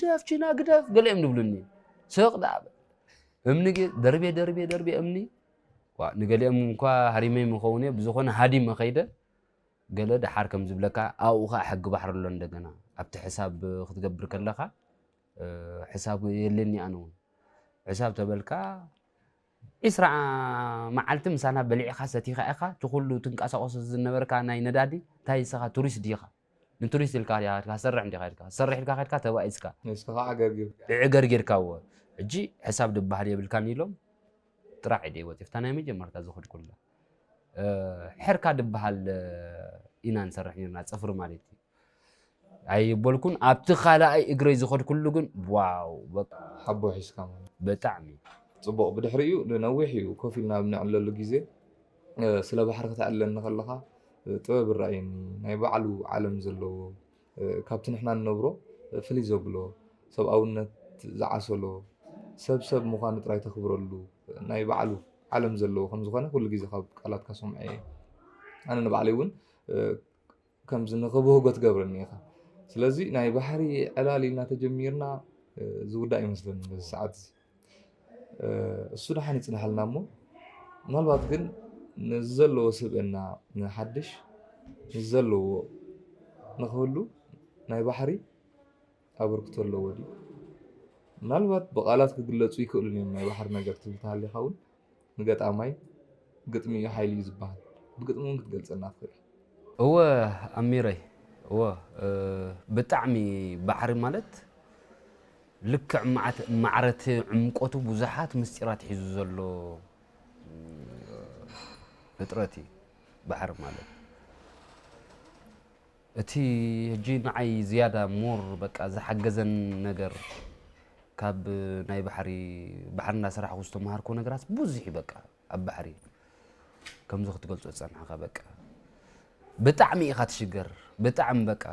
ግደፍ ቺና ግደፍ ገለ እዮም ዝብሉኒ። ስቕ ደኣ በል። እምኒ ገ- ደርቤ ደርቤ ደርቤ እምኒ። ዋ፣ ንገሊኦም እንኳ ሃሪመ ምኸውን እየ፣ ብዝኾነ ሃዲመ ከይደ። ገለ ደሓር ከም ዝብለካ ኣብኡ ኸዓ ሕጊ ባሕሪ ኣሎ። እንደገና ኣብቲ ሕሳብ ክትገብር ከለኻ፣ እ፣ ሕሳብ የለኒ ኣነ እውን። ሕሳብ ተበልካ ዒስራ መዓልቲ ምሳና በሊዕኻ ሰቲኻ ኢኻ፣ እቲ ኩሉ ትንቀሳቐሶ ዝነበርካ ናይ ነዳዲ እንታይ ንስኻ ቱሪስት ዲኻ? ንቱሪስት ኢልካ ዲኻ ከድካ? ሰርሕ እንዲኻ ከድካ? ሰርሕ ኢልካ ከድካ ተባኢስካ። ንስኻ ዕገርጊር። ዕገርጊርካ እወ። ሕጂ ሕሳብ ድበሃል የብልካን ኢሎም ጥራሕ ኢደ ወፂፍታ ናይ መጀመርታ ዝኸድኩላ። እ፣ ሕርካ ድበሃል ኢና ንሰርሕ ነርና፣ ፅፍሪ ማለት እዩ። ኣይበልኩን። ኣብቲ ካልኣይ እግረይ ዝኸድኩሉ ግን ዋው፣ በቃ ሓቦ ሒዝካ ማለት። ብጣዕሚ። ጽቡቕ፣ ብድሕሪኡ ንነዊሕ እዩ ኮፍ ኢልና ኣብ ነዕለሉ ግዜ፣ እ፣ ስለ ባሕሪ ከተዕልለኒ ከለኻ፣ እ፣ ጥበብ ይረኣየኒ። ናይ ባዕሉ ዓለም ዘለዎ፣ እ፣ ካብቲ ንሕና ንነብሮ፣ እ፣ ፍልይ ዘብሎ፣ ሰብኣውነት ዝዓሰሎ፣ ሰብ ሰብ ምዃኑ ጥራይ ተኽብረሉ፣ ናይ ባዕሉ ዓለም ዘለዎ ከም ዝኾነ ኩሉ ግዜ ካብ ቃላትካ ሰምዖ እየ። ኣነ ንባዕለይ እውን፣ እ፣ ከምዚ ንኽብህጎ ትገብረኒ ኢኻ። ስለዚ ናይ ባሕሪ ዕላል ኢልና ተጀሚርና፣ እ፣ ዝውዳእ ይመስለኒ በዚ ሰዓት እዚ። እ፣ እሱ ደሓን ይጽንሓልና እሞ፣ ምናልባት ግን ነዚ ዘለዎ ስብእና ንሓድሽ፣ ነዚ ዘለዎ ንኽህሉ ናይ ባሕሪ ኣበርክቶ ኣለዎ ድዩ? ምናልባት ብቓላት ክግለጹ ይክእሉን እዮም ናይ ባሕሪ ነገር ትብል ተሃሊኻ እውን፣ ንገጣማይ ግጥሚ እዩ ሓይሊ እዩ ዝበሃል። ብግጥሚ እውን ክትገልጸልና ትኽእል። እወ ኣሚረይ፣ እወ፣ እ፣ ብጣዕሚ ባሕሪ ማለት ልክዕ ማዕት-፣ ማዕረቲ ዕምቆቱ ብዙሓት ምስጢራት ሒዙ ዘሎ፣ እ፣ ፍጥረት እዩ ባሕሪ ማለት። እቲ ሕጂ ንዓይ ዝያዳ ሞር በቃ ዝሓገዘን ነገር ካብ ናይ ባሕሪ፣ ባሕሪ እናሰራሕኩ ዝተምሃርኩ ነገራት ብዙሕ እዩ። በቃ ኣብ ባሕሪ ከምዚ ክትገልጾ ዝጸናሕካ በቃ ብጣዕሚ ኢኻ ትሽገር። ብጣዕሚ በቃ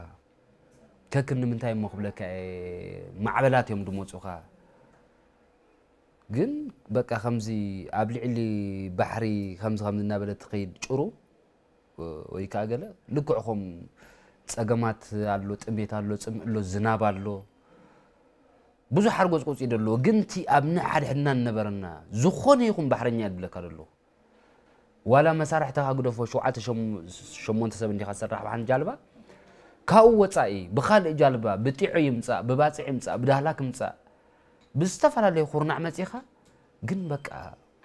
ከክን ንምንታይ እሞ ክብለካ እየ፣ ማዕበላት እዮም ድመጹኻ። ግን በቃ ከምዚ ኣብ ልዕሊ ባሕሪ ከምዚ ከምዚ እናበለት ትኸይድ ጭሩ ወይ ከዓ ገለ ልክዕ ከም ጸገማት ኣሎ፣ ጥሜት ኣሎ፣ ጽምእ ኣሎ፣ ዝናብ ኣሎ፣ ብዙሕ ሓርጎጽ ቆጺ ደሎ። ግን እቲ ኣብ ንሓድሕድና እነበረና ዝኾነ ይኹን ባሕረኛ ይብለካ ደሎ። ዋላ መሳርሕትኻ ግደፎ፣ ሸውዓተ ሸም-፣ ሸሞንተ ሰብ እንዲኻ ትሰርሕ ብሓንቲ ጃልባ፣ ካብኡ ወጻኢ ብኻልእ ጃልባ ብጢዖ ይምጻእ፣ ብባጽዕ ይምጻእ፣ ብዳህላክ ይምጻእ፣ ብዝተፈላለየ ኩርናዕ መጺኻ፣ ግን በቃ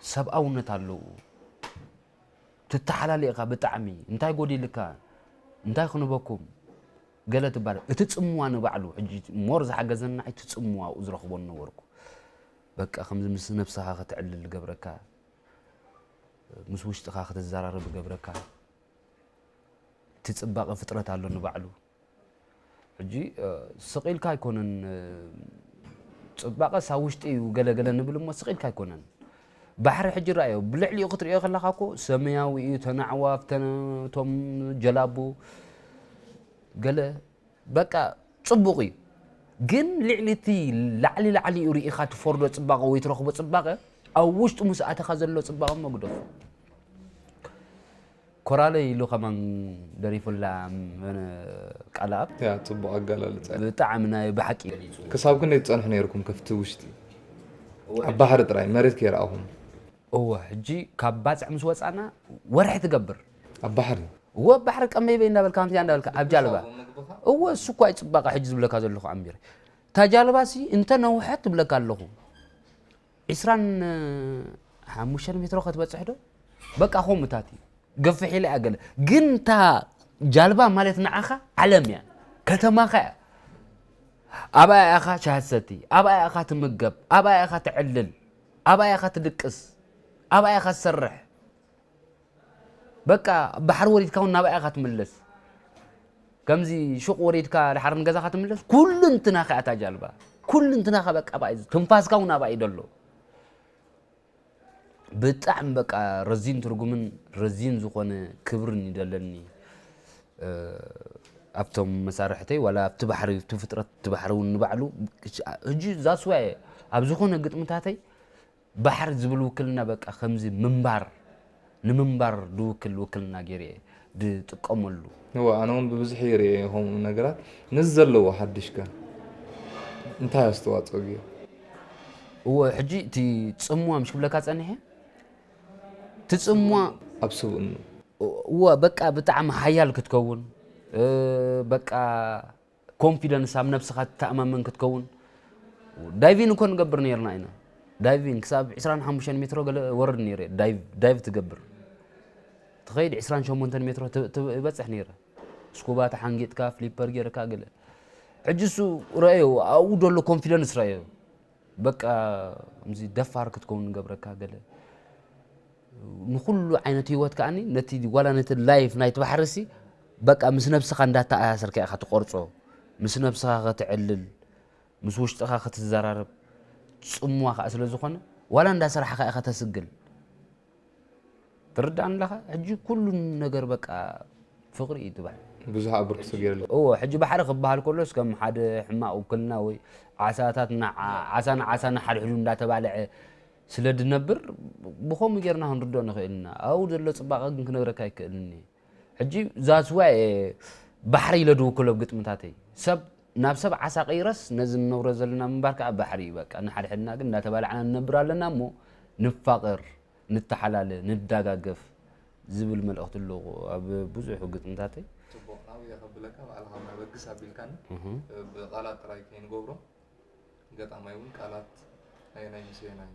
ሰብኣውነት ኣለዎ። ትተሓላሊእካ ብጣዕሚ፣ እንታይ ጎዲልካ፣ እንታይ ክንበኩም፣ ገለ ትባል። እቲ ጽምዋ ንባዕሉ፣ ሕጂ ሞር ዝሓገዘና እቲ ጽምዋ ኣብኡ ዝረኽቦ ነበርኩ። በቃ ከምዚ ምስ ነብስኻ ከተዕልል ገብረካ፣ ምስ ውሽጥኻ ክትዘራረብ ገብረካ። እቲ ጽባቐ ፍጥረት ኣሎ ንባዕሉ። ሕጂ፣ እ፣ ስቕ ኢልካ ኣይኮነን፣ እ፣ ጽባቐስ ኣብ ውሽጢ እዩ ገለ ገለ ንብል እሞ ስቕ ኢልካ ኣይኮነን። ባሕሪ ሕጂ ረኣዮ፣ ብልዕሊኡ ክትርእዮ ከለኻ እኮ ሰማያዊ እዩ፣ ተን ኣዕዋፍ፣ ተን-፣ እቶም ጀላቡ፣ ገለ በቃ ጽቡቕ እዩ። ግን ልዕሊ እቲ ላዕሊ ላዕሊኡ ርኢኻ ትፈርዶ ጽባቐ ወይ ትረኽቦ ጽባቐ፣ ኣብ ውሽጡ ምስ ኣተኻ ዘሎ ጽባቐ እሞ ግደፎ። ኮራለይ ኢሉ ከማን ደሪፉላ፣ ም-፣ ቃልኣብ። ያ፣ ጽቡቕ ኣገላልጻ። ብጣዕሚ ናይ ብሓቂ ገሊጹ። ክሳብ ክንደይ ትጸንሑ ነይርኩም ከፍቲ ውሽጢ? ኣብ ባሕሪ ጥራይ፣ መሬት ከይረኣኹም? እወ፣ ሕጂ ካብ ባጽዕ ምስ ወጻና ወርሒ ትገብር። ኣብ ባሕሪ? እወ፣ ኣብ ባሕሪ ቀመይ በይ እንዳበልካ፣ ከምዚኣ እንዳበልካ፣ ኣብ ጃልባ። እወ፣ እሱ እኳ እዩ ጽባቐ ሕጂ ዝብለካ ዘለኹ ኣሚር። እታ ጃልባሲ እንተ ነውሐት ትብለካ ኣለኹ። ዒስራን ሓሙሽተን ሜትሮ ከትበጽሕ ዶ? በቃ ከምኡታት እዩ። ገፍሕ ኢለ እያ ገለ። ግን እታ ጃልባ ማለት ንዓኻ ዓለም እያ። ከተማኻ እያ። ኣብኣ ኢኻ ሻሂ ትሰቲ፣ ኣብኣ ኢኻ ትምገብ፣ ኣብኣ ኢኻ ትዕልል፣ ኣብኣ ኢኻ ትድቅስ፣ ኣብኣ ኢኻ ትሰርሕ። በቃ ባሕሪ ወሪድካ እውን ናብኣ ኢኻ ትምለስ። ከምዚ ሹቕ ወሪድካ ድሓር ንገዛኻ ትምለስ። ኩሉ እንትናኻ እያ እታ ጃልባ። ኩሉ እንትናኻ በቃ ኣብኣ እዩ። ትንፋስካ እውን ኣብኣ እዩ ደሎ። ብጣዕሚ በቃ ረዚን ትርጉምን ረዚን ዝኾነ ክብርን እዩ ደለኒ። እ፣ ኣብቶም መሳርሕተይ ዋላ ኣብቲ ባሕሪ፣ ኣብቲ ፍጥረት፣ እቲ ባሕሪ እውን ንባዕሉ፣ ሕጂ that's why ኣብ ዝኾነ ግጥምታተይ ባሕሪ ዝብል ውክልና በቃ ከምዚ ምንባር፣ ንምንባር ዝውክል ውክልና ገይረ እየ ዝጥቀመሉ። እወ፣ ኣነ እውን ብብዝሒ ይርእየ እየ ከምኡ ነገራት። ነዚ ዘለዎ ሓድሽ ከ? እንታይ ኣስተዋፅኦ ገይሩ? እወ ሕጂ እቲ ፅምዋ ምሽ ክብለካ ፀኒሐ እቲ ፅምዋ ኣብ ስብእኑ እወ በቃ ብጣዕሚ ሓያል ክትከውን እ፣ በቃ ኮንፊደንስ ኣብ ነብስኻ ትተኣማመን ክትከውን ዳይቪን እኮ ንገብር ነርና ኢና። ዳይቪን ክሳብ ዕስራን ሓሙሽተን ሜትሮ ገለ ወርድ ነይረ ዳይቭ ትገብር ትኸይድ ዕስራን ሸሞንተን ሜትሮ ትበፅሕ ነይረ። ስኩባ ተሓንጊጥካ ፍሊፐር ገይርካ ገለ ሕጂ እሱ ረአዮ ኣብኡ ዘሎ ኮንፊደንስ ረአዮ። በቃ ከምዚ ደፋር ክትከውን ንገብረካ ገለ ንኩሉ ዓይነት ህይወት ከዓኒ ነቲ ዋላ ነቲ ላይፍ ናይቲ ባሕሪ ሲ በቃ ምስ ነብስኻ እንዳተኣሳሰርካ ኢኻ ትቆርጾ። ምስ ነብስኻ ከተዕልል ምስ ውሽጥኻ ክትዘራረብ ጽምዋ ከዓ ስለ ዝኾነ ዋላ እንዳሰራሕኻ ኢኻ ተስግል። ትርዳእኒ ኣለኻ? ሕጂ ኩሉ ነገር በቃ ፍቕሪ እዩ ትባል። ብዙሕ ኣበርክቶ ገይርለ እዎ ሕጂ ባሕሪ ክበሃል ከሎስ ከም ሓደ ሕማቕ ውክልና ወይ ዓሳታት ዓሳ ንዓሳ ንሓድሕዱ እንዳተባልዐ ስለ ድነብር ብኸምኡ ጌርና ክንርድኦ ንኽእል ኢና። ኣብኡ ዘሎ ፅባቐ ግን ክነግረካ ኣይክእልን እየ። ሕጂ that's why ባሕሪ ኢለ ድውክሎ ኣብ ግጥምታተይ ሰብ ናብ ሰብ ዓሳ ቀይረስ ነዚ ንነብሮ ዘለና ምንባር ከዓ ባሕሪ እዩ። በቃ ንሓድሕድና ግን እንዳተባላዕና ንነብር ኣለና እሞ ንፋቐር፣ ንተሓላለ፣ ንዳጋገፍ ዝብል መልእኽቲ ኣለዎ ኣብ ብዙሕ ግጥምታተይ። ፅቡቕ ናብኡ እየ ከብለካ ባዕልኻ መበግስ ኣቢልካኒ ብቃላት ጥራይ ከይንገብሮ ገጣማይ እውን ቃላት ናይ ናይ ምስ የናይ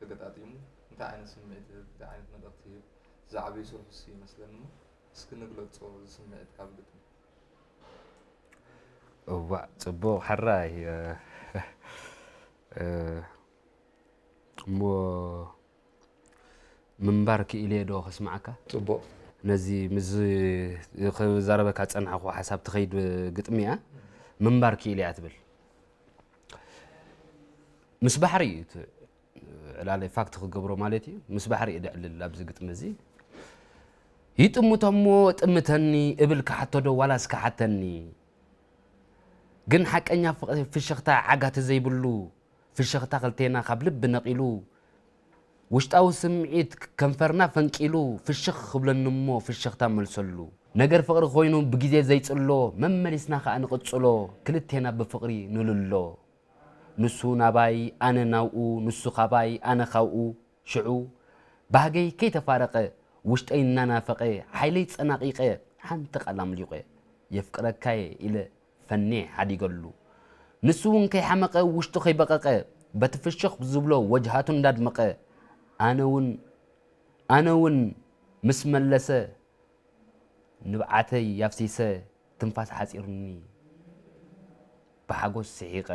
ተገጣጢሙ እንታይ ዓይነት ስምዒት ይህብ እንታይ ዓይነት መልእኽቲ ይህብ ዝዓበዩ ስርሑስ ይመስለኒ እሞ እስኪ ንግለፆ እዚ ስምዒት ካብ ግጥሚ እዋእ ፅቡቕ ሕራይ እሞ ምንባር ክኢለ ዶ ከስምዓካ? ፅቡቕ ነዚ ምስ ክዛረበካ ዝፀናሕኩ ሓሳብ ትኸይድ ግጥሚ እያ። ምንባር ክኢለ እያ ትብል። ምስ ባሕሪ እዩ እቲ ዕላለ ፋክት ክገብሮ ማለት እዩ። ምስ ባሕሪ እዩ ድዕልል ኣብዚ ግጥሚ እዚ። ይጥምቶ እሞ ጥምተኒ እብል ክሓቶ ዶ ዋላስ ክሓተኒ? ግን ሓቀኛ ፍቕሪ ፍሽኽታ ዓጋቲ ዘይብሉ ፍሽኽታ ክልቴና ካብ ልቢ ነቒሉ ውሽጣዊ ስምዒት ከንፈርና ፈንቂሉ ፍሽኽ ክብለኒ እሞ ፍሽኽታ መልሰሉ ነገር ፍቕሪ ኮይኑ ብግዜ ዘይጽሎ መመሊስና ከኣ ንቕጽሎ ክልቴና ብፍቕሪ ንልሎ ንሱ ናባይ ኣነ ናብኡ ንሱ ካባይ ኣነ ካብኡ ሽዑ ባህገይ ከይተፋረቐ ውሽጠይ እናናፈቐ ሓይለይ ጸናቒቐ ሓንቲ ቃል ኣምሊቐ የፍቅረካየ ኢለ ፈኔ ሓዲገሉ ንሱ እውን ከይሓመቐ ውሽጡ ከይበቐቐ በቲ ፍሽኽ ዝብሎ ወጅሃቱ እንዳድመቐ ኣነ እውን ኣነ እውን ምስ መለሰ ንብዓተይ ያፍሲሰ ትንፋስ ሓፂሩኒ ብሓጎስ ስሒቐ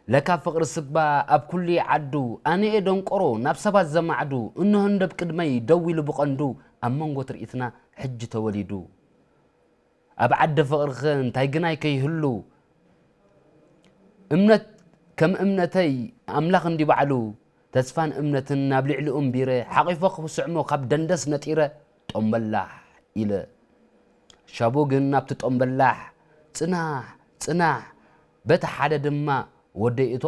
ለካ ፍቕሪ ስባ ኣብ ኩሉ ዓዱ ኣነኤ ደንቆሮ ናብ ሰባት ዘማዕዱ እንሆ እንደብ ቅድመይ ደው ኢሉ ብቐንዱ ኣብ መንጎ ትርኢትና ሕጂ ተወሊዱ ኣብ ዓዲ ፍቕርኸ እንታይ ግናይ ከይህሉ እምነት ከም እምነተይ ኣምላኽ እንዲ ባዕሉ ተስፋን እምነትን ናብ ልዕሊኡ እምቢረ ሓቒፎ ክስዕሞ ካብ ደንደስ ነጢረ ጦምበላሕ ኢለ ሻቡ ግን ናብቲ ጦምበላሕ ጽናሕ ጽናሕ በቲ ሓደ ድማ ወደይ እቶ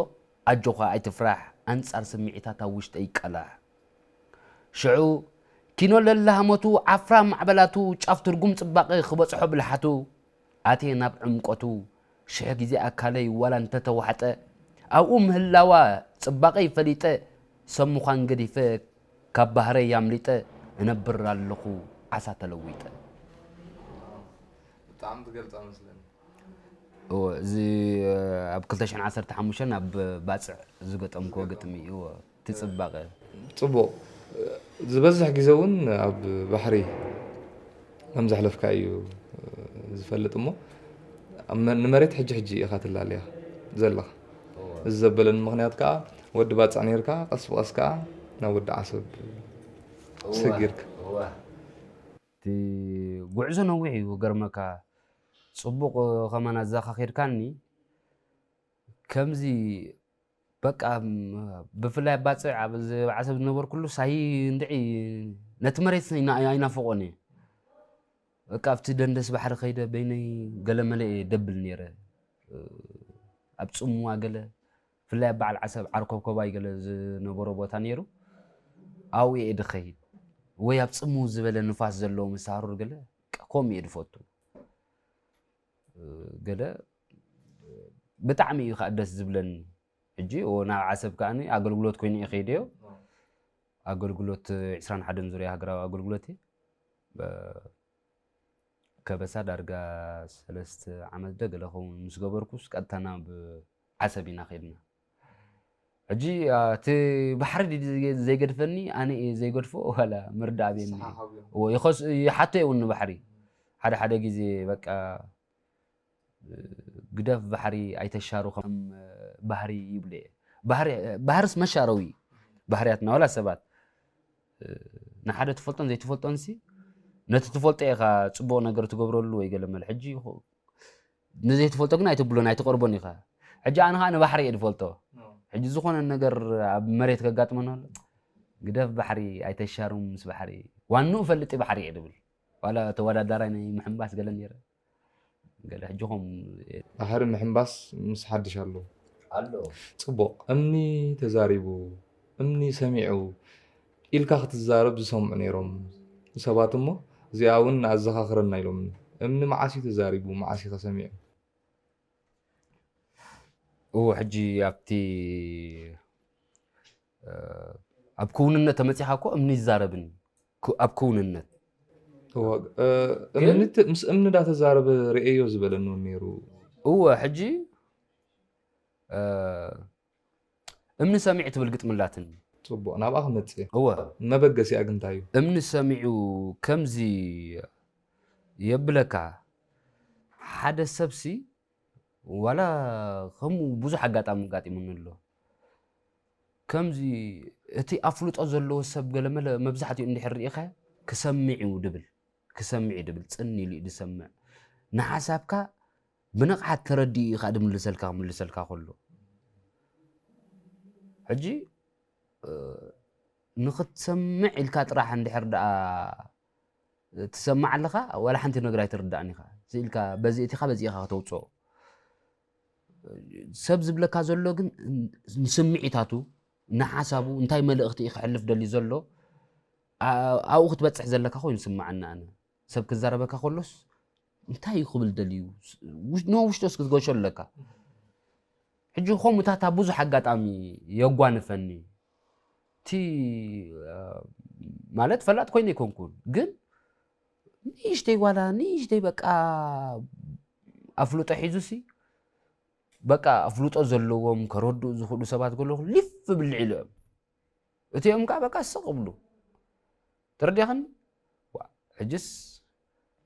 ኣጆኻ ኣይትፍራሕ ኣንጻር ስምዒታት ኣብ ውሽጠይ ቀላሕ ሽዑ ኪኖ ለላህመቱ ዓፍራ ማዕበላቱ ጫፍ ትርጉም ጽባቐ ክበጽሖ ብልሓቱ ኣትየ ናብ ዕምቆቱ ሽሕ ግዜ ኣካለይ ዋላ እንተተዋሕጠ ኣብኡ ምህላዋ ጽባቐይ ፈሊጠ ሰብ ምዃን ገዲፈ ካብ ባህረይ ኣምሊጠ እነብር ኣለኹ ዓሳ ተለዊጠ። ብጣዕሚ ትገልፃ መስለኒ። እወ፣ እዚ ኣብ ክልተ ሽሕን ዓሰርተ ሓሙሽተን ኣብ ባፅዕ ዝገጠምክዎ ግጥሚ እዩ። እወ፣ እቲ ፅባቐ። ፅቡቕ ዝበዝሕ ግዜ እውን ኣብ ባሕሪ ከም ዘሕለፍካ እዩ ዝፈልጥ እሞ ኣብ መ- ንመሬት ሕጂ ሕጂ ኢኻ ትላለያ ዘለኻ እዚ ዘበለኒ ምኽንያት ከዓ ወዲ ባፅዕ ነርካ ቀስ ብቐስ ከዓ ናብ ወዲ ዓሰብ ሰጊርካ እቲ ጉዕዞ ነዊሕ እዩ ገርመካ ፅቡቕ ከማን ኣዛኻ ኬድካኒ ከምዚ በቃ ብፍላይ ኣብ ባፅዕ ኣብ ዓሰብ ዝነበርኩሉ ሳሂ እንድዒ ነቲ መሬት ኣይናፍቆን እየ በቃ ኣብቲ ደንደስ ባሕሪ ከይደ በይነይ ገለመለ እየ ደብል ነይረ ኣብ ፅምዋ ገለ ብፍላይ ኣብ በዓል ዓሰብ ዓርኮብኮባይ ገለ ዝነበሮ ቦታ ነይሩ ኣብኡ እየ ድኸይድ ወይ ኣብ ፅምው ዝበለ ንፋስ ዘለዎ ምስ ሃሩር ገለ ከምኡ እየ ድፈቱ ገለ ብጣዕሚ እዩ ከዓ ደስ ዝብለኒ። ሕጂ እዎ ናብ ዓሰብ ከዓኒ ኣገልግሎት ኮይኑ እየ ከይደዮ። ኣገልግሎት ዕስራን ሓደን ዙርያ ሃገራዊ ኣገልግሎት እየ። በ- ከበሳ ዳርጋ ሰለስተ ዓመት ደ ገለ ኸውን ምስ ገበርኩስ ቀጥታ ናብ ዓሰብ ኢና ከድና። ሕጂ እቲ ባሕሪ ድዩ ዘይገድፈኒ ኣነ እየ ዘይገድፎ ዋላ ምርዳእ ኣብየኒ። እዎ ይኸስ ይሓቶ እውን ንባሕሪ ሓደ ሓደ ግዜ በቃ ግደፍ ባሕሪ ኣይተሻሩ ከም ባህሪ ይብሉ እየ። ባህርስ መሻረዊ ባህርያትና ዋላ ሰባት ንሓደ ትፈልጦን ዘይትፈልጦን ሲ ነቲ ትፈልጦ ኢኻ ጽቡቕ ነገር ትገብረሉ ወይ ገለ መለ ሕጂ ንዘይትፈልጦ ግን ኣይትብሎን ኣይትቐርቦን ኢኻ። ሕጂ ኣነ ኸዓ ንባሕሪ እየ ዝፈልጦ። ሕጂ ዝኾነ ነገር ኣብ መሬት ከጋጥመና ኣሎ ግደፍ ባሕሪ ኣይተሻሩ ምስ ባሕሪ ዋንኡ ፈልጢ ባሕሪ እየ ድብል ዋላ ተወዳዳራይ ናይ ምሕምባስ ገለ ነይረ ገለ ሕጂ ኸም ባሕሪ ምሕምባስ ምስ ሓድሽ ኣሎ ኣሎ ጽቡቕ እምኒ ተዛሪቡ እምኒ ሰሚዑ ኢልካ ክትዛረብ ዝሰምዑ ነይሮም ሰባት እሞ እዚኣ እውን ኣዘኻኽረና ኢሎምኒ እምኒ መዓስ እዩ ተዛሪቡ መዓስ እዩ ተሰሚዑ እዎ ሕጂ ኣብቲ ኣብ ክውንነት ተመፂኻ እኮ እምኒ ይዛረብን ኣብ ክውንነት ምስ እምኒ እንዳተዛረበ ርእዮ ዝበለኒ እውን ነይሩ እወ ሕጂ እምኒ ሰሚዕ ትብል ግጥሚ ኣላትኒ ፅቡቅ ናብኣ ክመፅእ እወ መበገሲኣ ግን እንታይ እዩ እምኒ ሰሚዑ ከምዚ የብለካ ሓደ ሰብሲ ዋላ ከምኡ ብዙሕ ኣጋጣሚ ኣጋጢሙኒ ኣሎ ከምዚ እቲ ኣፍልጦ ዘለዎ ሰብ ገለመለ መብዛሕትኡ እንድሕር ርኢኻ ክሰምዕ እዩ ድብል ክሰምዕ እዩ ድብል ፅን ኢሉ እዩ ዝሰምዕ ንሓሳብካ ብንቕሓት ተረዲኡ እዩ ከዓ ድምልሰልካ ክምልሰልካ ከሎ ሕጂ ንኽትሰምዕ ኢልካ ጥራሕ እንድሕር ደኣ ትሰምዕ ኣለኻ ዋላ ሓንቲ ነገር ኣይትርዳእን ኢኻ ስኢልካ በዚ እቲኻ በዚ ኢኻ ከተውፅኦ ሰብ ዝብለካ ዘሎ ግን ንስምዒታቱ ንሓሳቡ እንታይ መልእኽቲ እዩ ክሕልፍ ደልዩ ዘሎ ኣብኡ ክትበፅሕ ዘለካ ኮይኑ ስምዓኒ ኣነ ሰብ ክዛረበካ ከሎስ እንታይ እዩ ክብል ደልዩ ንውሽጦስ ክትገሾ ኣለካ ሕጂ ከምኡታታ ብዙሕ ኣጋጣሚ የጓንፈኒ እቲ ማለት ፈላጥ ኮይነ ኣይኮንኩን ግን ንእሽተይ ዋላ ንእሽተይ በቃ ኣፍልጦ ሒዙሲ በቃ ኣፍልጦ ዘለዎም ከረድኡ ዝኽእሉ ሰባት ከለኹ ሊፍ ብልዒ ኢሎም እቲኦም ከዓ በቃ ስቕ ብሉ ተረዲኽኒ ሕጅስ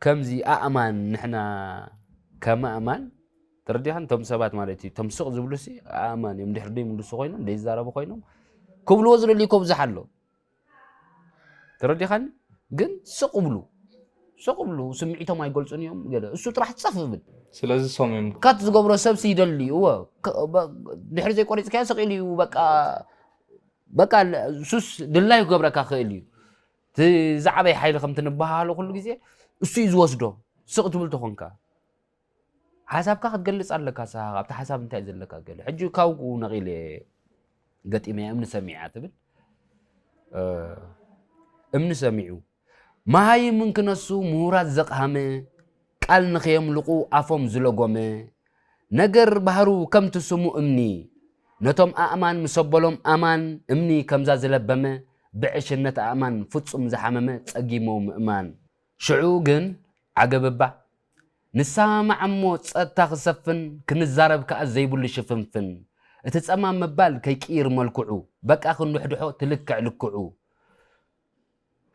ከምዚ ኣእማን ንሕና ከም ኣእማን ተረዲኽን እቶም ሰባት ማለት እዩ እቶም ስቕ ዝብሉ ሲ ኣእማን እዮም ድሕር ደይምልሱ ኮይኖም ደይዛረቡ ኮይኖም ክብልዎ ዝደልዩ ከብዝሕ ኣሎ ተረዲኻኒ ግን ስቕ ብሉ ስቕ ብሉ ስምዒቶም ኣይገልፁን እዮም ገለ እሱ ጥራሕ ፀፍ ብል ስለዚ ሰሚም ካት ዝገብሮ ሰብሲ ይደሊ እወ ድሕሪ ዘይቆሪፅካዮ ስቕ ኢሉ እዩ በቃ በቃ ሱስ ድላዩ ክገብረካ ክእል እዩ ዝዓበይ ሓይሊ ከምቲ ንበሃሃሎ ኩሉ ግዜ እሱ እዩ ዝወስዶ ስቕ ትብል ተኾንካ ሓሳብካ ክትገልፅ ኣለካ ሳሃ ኣብቲ ሓሳብ እንታይ ዘለካ ገለ ሕጂ ካብኡ ነቒለ ገጢመያ እምኒ ሰሚዓ ትብል እምኒ ሰሚዑ መሃይም እንክነሱ ምሁራት ዘቕሃመ ቃል ንኸየምልቑ ኣፎም ዝለጎመ ነገር ባህሩ ከምቲ ስሙ እምኒ ነቶም ኣእማን ምሰበሎም ኣማን እምኒ ከምዛ ዝለበመ ብዕሽነት ኣእማን ፍጹም ዝሓመመ ጸጊሙ ምእማን ሽዑ ግን ዓገብ እባ ንሳ መዓሞ ጸጥታ ክሰፍን ክንዛረብ ከኣ ዘይብሉ ሽፍንፍን እቲ ጸማም ምባል ከይቅይር መልክዑ በቃ ክንድሕድሖ ትልክዕ ልክዑ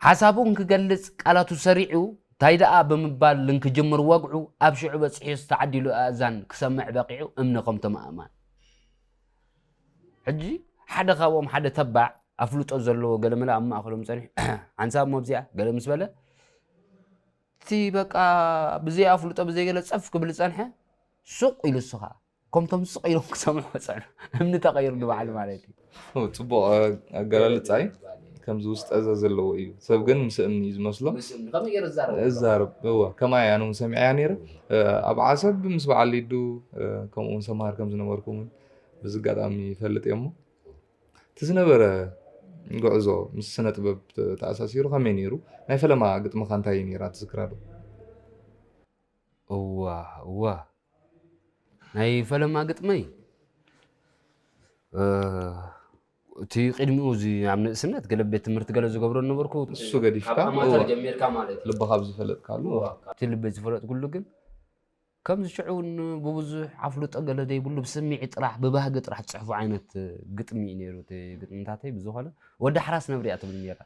ሓሳቡ እንክገልጽ ቃላቱ ሰሪዑ ታይ ደኣ ብምባል እንክጅምር ወግዑ ኣብ ሽዑ በጺሑስ ተዓዲሉ ኣእዛን ክሰምዕ በቂዑ እምኒ ከምቶም ኣእማን ሕጂ ሓደ ካብኦም ሓደ ተባዕ ኣፍልጦ ዘለዎ ገለመለ ኣብ ማእኸሎም ጸኒሑ ሓንሳብ ሞ ኣብዚኣ ገለ ምስ በለ እቲ በቃ ብዘይ ኣፍልጦ ብዘይ ገለ ጸፍ ክብል ዝጸንሐ ሱቕ ኢሉ እሱ ኸዓ ከምቶም ስቕ ኢሎም ክሰምዑ ጸንሑ እምኒ ተቐይሩ ንባዕሉ ማለት እዩ ጽቡቕ ኣገላልጻ እዩ ከምዚ ውስጠዘ ዘለዎ እዩ ሰብ ግን ምስ እምኒ እዩ ዝመስሎ እዛርብ እዋ ከማይ ኣነ እውን ሰሚዐያ ነይረ ኣብ ዓሰብ ምስ በዓል ሊዱ ከምኡ እውን ሰምሃር ከም ዝነበርኩም እውን ብዚ ኣጋጣሚ ይፈልጥ እየ እሞ እቲ ዝነበረ ጉዕዞ ምስ ስነ ጥበብ ተኣሳሲሩ ከመይ ነይሩ? ናይ ፈለማ ግጥምኻ እንታይ ነይራ ትዝክራ ዶ? እዋ እዋ ናይ ፈለማ ግጥመይ እቲ ቅድሚኡ እዚ ኣብ ንእስነት ገለ ቤት ትምህርቲ ገለ ዝገብሮ ነበርኩ። እሱ ገዲፍካ ኣማተር ጀሚርካ ማለት እዩ። ልብኻ ኣብ ዝፈለጥካሉ እቲ ልበይ ዝፈለጥኩሉ ግን ከምዚ ሽዑ እውን ብብዙሕ ኣፍልጦ ገለ ዘይብሉ ብስምዒት ጥራሕ ብባህጊ ጥራሕ ትፅሕፉ ዓይነት ግጥሚ እዩ ነይሩ። እቲ ግጥምታተይ ብዝኾነ ወዲ ሓራስ ነብሪ እያ ትብል ነይራ።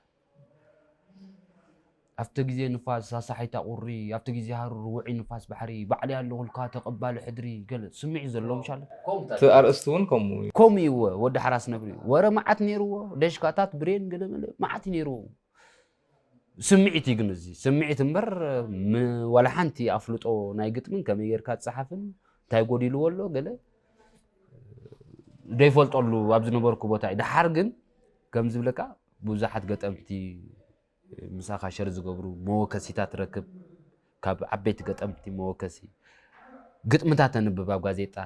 ኣብቲ ግዜ ንፋስ ሳሳሒታ ቁሪ፣ ኣብቲ ግዜ ሃሩር ውዑይ ንፋስ ባሕሪ፣ ባዕለይ ኣለኹልካ ተቐባሊ ሕድሪ፣ ገለ ስምዒት ዘለዎ ምሻለ። እቲ ኣርእስቲ እውን ከምኡ እዩ። ከምኡ እዩ እወ፣ ወዲ ሓራስ ነብሪ እዩ። ወረ መዓት ነይርዎ፣ ደሽካታት ብሬን ገለ መለ መዓት እዩ ነይርዎ። ስምዒት እዩ ግን እዚ ስምዒት እምበር ም- ዋላ ሓንቲ ኣፍልጦ ናይ ግጥምን ከመይ ጌርካ ትፀሓፍን እንታይ ጎዲልዎ ኣሎ ገለ ዘይፈልጠሉ ኣብ ዝነበርኩ ቦታ እዩ። ደሓር ግን ከም ዝብለካ ብዙሓት ገጠምቲ ምሳኻ ሸር ዝገብሩ መወከሲታት ትረክብ። ካብ ዓበይቲ ገጠምቲ መወከሲ ግጥምታት ተንብብ ኣብ ጋዜጣ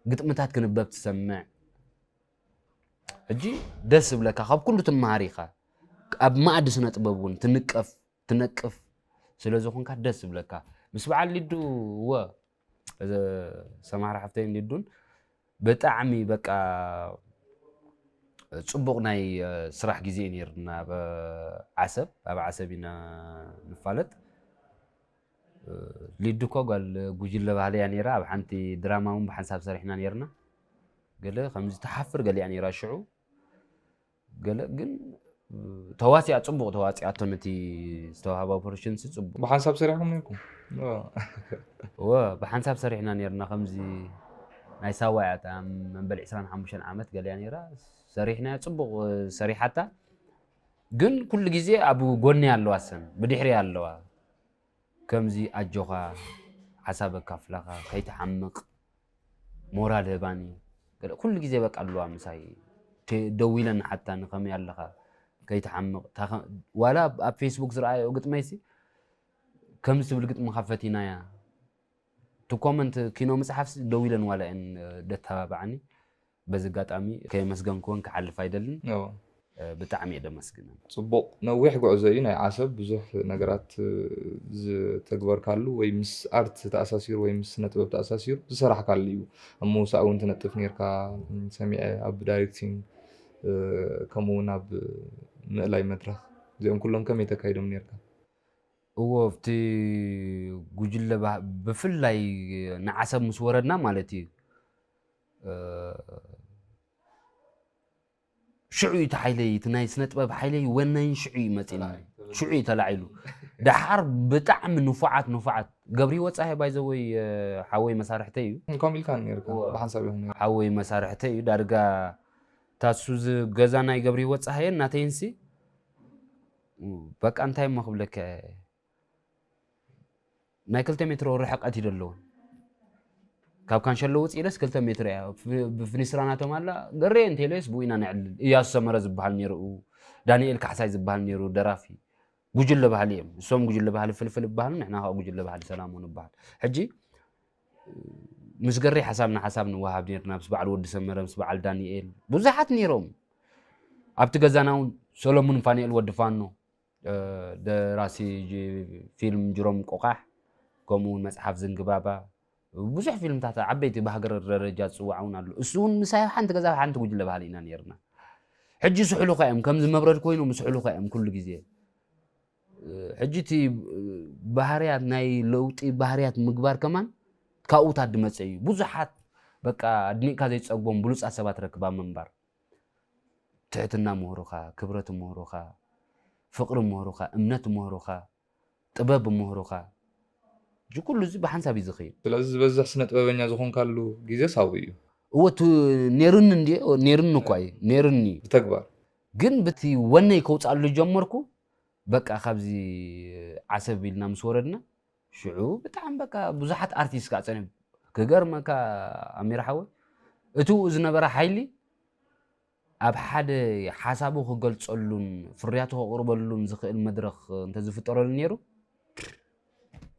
ግጥምታት ክንበብ ትሰምዕ። ሕጂ ደስ ዝብለካ ካብ ኩሉ ትመሃር ኢኻ። ኣብ ማእዲ ስነ ጥበብ እውን ትንቀፍ ትነቅፍ ስለ ዝኾንካ ደስ ዝብለካ። ምስ በዓል ሊዱ እወ እዘ ሰማራ ሓፍተይን ሊዱን ብጣዕሚ በቃ ፅቡቕ ናይ እ፣ ስራሕ ግዜ እዩ ነይርና። ኣብ ዓሰብ ኣብ ዓሰብ ኢና ንፋለጥ። እ፣ ሊዱ እኮ ጓል ጉጅለ ባህሊ እያ ነይራ። ኣብ ሓንቲ ድራማ እውን ብሓንሳብ ሰሪሕና ነይርና። ገለ ከምዚ ትሓፍር ገሊኣ ነይራ ሽዑ ገለ ግን ተዋሲኣ ፅቡቕ ተዋፂኣቶ ነቲ ዝተዋሃባ ኦፖሬሽን ሲ ፅቡቕ ብሓንሳብ ሰሪሕኩም ነርኩም እወ ብሓንሳብ ሰሪሕና ነርና ከምዚ ናይ ሳዋ እያ እታ መበል ዕስራን ሓሙሽተን ዓመት ገሊያ ነራ ሰሪሕና ፅቡቕ ሰሪሓታ ግን ኩሉ ግዜ ኣብ ጎኒ ኣለዋ ሰን ብድሕሪ ኣለዋ ከምዚ ኣጆኻ ሓሳብ ኣካፍላኻ ከይትሓምቕ ሞራል ህባኒ ኩሉ ግዜ በቃ ኣለዋ ምሳይ ደው ኢለን ሓታኒ ከመይ ኣለኻ ከይትሓምቕ ዋላ ኣብ ፌስቡክ ዝረኣዮ ግጥመይሲ ከምዚ ትብል ግጥምኻ ፈቲናያ እቲ ኮመንት ኪኖ ምፅሓፍ ደው ኢለን ዋላ እየን ደተባብዓኒ በዚ ኣጋጣሚ ከየመስገንክወን ክሓልፍ ኣይደልን ብጣዕሚ እየ ደመስግነን። ፅቡቕ ነዊሕ ጉዕዞ እዩ ናይ ዓሰብ ብዙሕ ነገራት ዝተግበርካሉ ወይ ምስ ኣርት ተኣሳሲሩ ወይ ምስ ስነ ጥበብ ተኣሳሲሩ ዝሰራሕካሉ እዩ። ኣብ ምውሳእ እውን ትነጥፍ ነርካ ሰሚዐ ኣብ ዳይሬክቲንግ ከምኡ እውን ኣብ ምእላይ መድረክ እዚኦም ኩሎም ከመይ ተካይዶም ነርካ? እዎ ኣብቲ ጉጅለ ብፍላይ ንዓሰብ ምስ ወረድና ማለት እዩ ሽዑ እዩ እቲ ሓይለይ እቲ ናይ ስነ ጥበብ ሓይለይ ወነይን ሽዑ እዩ መፂና ሽዑ እዩ ተላዒሉ ደሓር ብጣዕሚ ንፉዓት ንፉዓት ገብሪ ወፃሄ ባይዘወይ ሓወይ መሳርሕተይ እዩ ከምኡ ኢልካ ነርካ ብሓንሳብ ይኹን ሓወይ መሳርሕተይ እዩ ዳርጋ ታሱ ገዛ ናይ ገብሪ ወፃሄ እናተይንሲ በቃ እንታይ እሞ ክብለካ ናይ ክልተ ሜትሮ ርሕቀት እዩ ዘለዎን ካብ ካንሸሎ ውፅእ ኢለስ ክልተ ሜትሮ እያ ብፍኒስትራ ናቶም ኣላ ገሬ እንተኢለስ ብኡ ኢና ነዕልል እያሱ ሰመረ ዝበሃል ነይሩ ዳንኤል ካሕሳይ ዝበሃል ነይሩ ደራፊ ጉጅለ ባህሊ እዮም እሶም ጉጅለ ባህሊ ፍልፍል ይበሃሉ ንሕና ከዓ ጉጅለ ባህሊ ሰላሙ ንበሃል ሕጂ ምስ ገሬ ሓሳብ ንሓሳብ ንወሃብ ነርና ምስ በዓል ወዲ ሰመረ ምስ በዓል ዳንኤል ብዙሓት ነይሮም ኣብቲ ገዛና እውን ሰሎሙን ፋንኤል ወዲ ፋኖ ደራሲ ፊልም ጅሮም ቆቃሕ ከምኡ እውን መፅሓፍ ዝንግባባ ብዙሕ ፊልምታት ዓበይቲ ብሃገር ደረጃ ዝፅዋዕ እውን ኣሎ እሱ እውን ምሳይ ሓንቲ ገዛ ሓንቲ ጉጅለ ባህሊ ኢና ነርና ሕጂ ስሕሉካ እዮም ከምዚ መብረድ ኮይኑ ምስሕሉካ እዮም ኩሉ ግዜ ሕጂ እቲ ባህርያት ናይ ለውጢ ባህርያት ምግባር ከማን ካብኡታት ድመፀ እዩ ብዙሓት በቃ ኣድኒቕካ ዘይፀግቦም ብሉፃት ሰባት ረክባ ምንባር ትሕትና ምህሩኻ፣ ክብረት ምህሩኻ፣ ፍቕሪ ምህሩኻ፣ እምነት ምህሩኻ፣ ጥበብ ምህሩኻ፣ እዚ ኩሉ እዚ ብሓንሳብ እዩ ዝኸይድ። ስለዚ ዝበዝሕ ስነ ጥበበኛ ዝኾንካሉ ግዜ ሳዊ እዩ። እወ እቲ ኔርኒ እንዲ ኔርኒ እኳ እዩ ኔርኒ። ብተግባር ግን ብቲ ወነይ ከውፅኣሉ ጀመርኩ በቃ ካብዚ ዓሰብ ኢልና ምስ ወረድና ሽዑ ብጣዕሚ በቃ ብዙሓት ኣርቲስት ከዓ ፀኒሖም ክገርመካ ኣሚር ሓወይ እቲኡ ዝነበረ ሓይሊ ኣብ ሓደ ሓሳቡ ክገልፀሉን ፍርያቱ ከቕርበሉን ዝኽእል መድረኽ እንተዝፍጠረሉ ነይሩ